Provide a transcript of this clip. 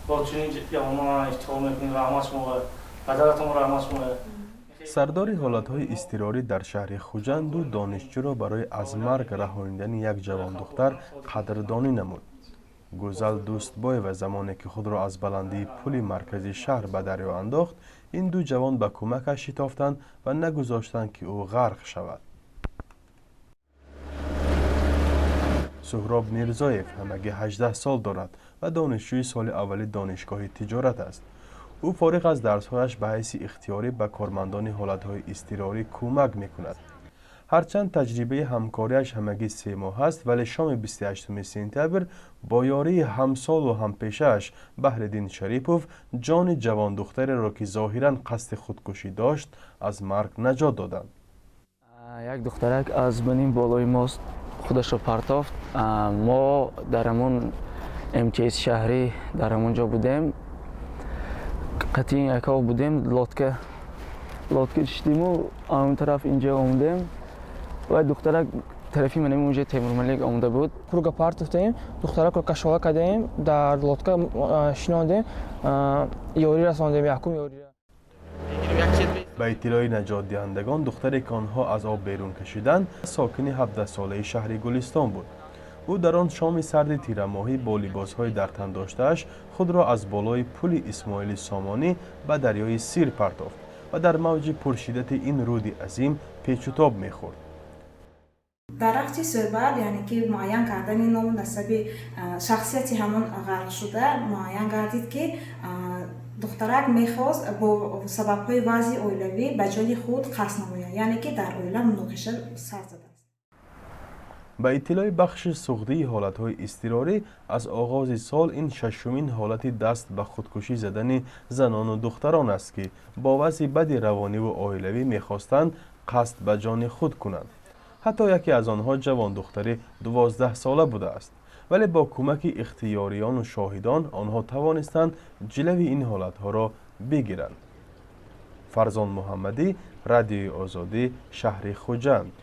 Бо чунин ҷавонон ифтихор мекунем. Раҳмат шумо, падаратон раҳмат шумо. Сардори ҳолатҳои изтирорӣ дар шаҳри Хуҷанд ду донишҷӯро барои аз марг раҳонидани як ҷавондухтар қадрдонӣ намуд. Гӯзал Дӯстбоева замоне ки худро аз баландии пули маркази шаҳр ба дарё андохт, ин ду ҷавон ба кӯмакаш шитофтанд ва нагузоштанд, ки ӯ ғарқ шавад. Суҳроб Мирзоев ҳамагӣ 18 сол дорад ва донишҷӯи соли аввали донишгоҳи тиҷорат аст. Ӯ фориғ аз дарсҳояш ба ҳайси ихтиёрӣ ба кормандони ҳолатҳои изтирорӣ кӯмак мекунад. Ҳарчанд таҷрибаи ҳамкориаш ҳамагӣ 3 моҳ аст, вале шоми 28 сентябр бо ёрии ҳамсолу ҳампешааш Баҳриддин Шарипов ҷони ҷавондухтареро, ки зоҳиран қасди худкушӣ дошт, аз марг наҷот доданд. Як духтарак аз баним болои мост худашро партофт. Мо дар ҳамон МЧС шаҳрӣ дар ҳамон ҷо будем, қатъи яков будем, лодка шидиму он тараф инҷа омадем ва духтарак тарафи манем унҷа Темурмалик омада буд. Круга партофтем, духтаракро кашола кардем, дар лодка шинондем, ёрӣ расондем, якум ёрӣ. Ба иттилои наҷотдиҳандагон, духтаре, ки онҳо аз об берун кашиданд, сокини 17-солаи шаҳри Гулистон буд. Ӯ дар он шоми сарди тирамоҳӣ бо либосҳои дар тан доштааш худро аз болои пули Исмоили Сомонӣ ба дарёи Сир партофт ва дар мавҷи пуршиддати ин рӯди азим печутоб мехӯрд. Дар рафти суҳбат, яъне ки муайян кардани ному насаби шахсияти ҳамон ғарқшуда, муайян гардид, ки духтарак мехост бо сабабҳои вазъи оилавӣ ба ҷони худ қасд намояд, яъне ки дар оила муноқиша сар задааст. Ба иттилои бахши суғдии ҳолатҳои изтирорӣ, аз оғози сол ин шашумин ҳолати даст ба худкушӣ задани занону духтарон аст, ки бо вазъи бади равониву оилавӣ мехостанд қасд ба ҷони худ кунанд. Ҳатто яке аз онҳо ҷавондухтари 12-сола будааст, вале бо кӯмаки ихтиёриёну шоҳидон онҳо тавонистанд ҷилави ин ҳолатҳоро бигиранд. Фарзон Муҳаммадӣ, Радиои Озодӣ, шаҳри Хуҷанд.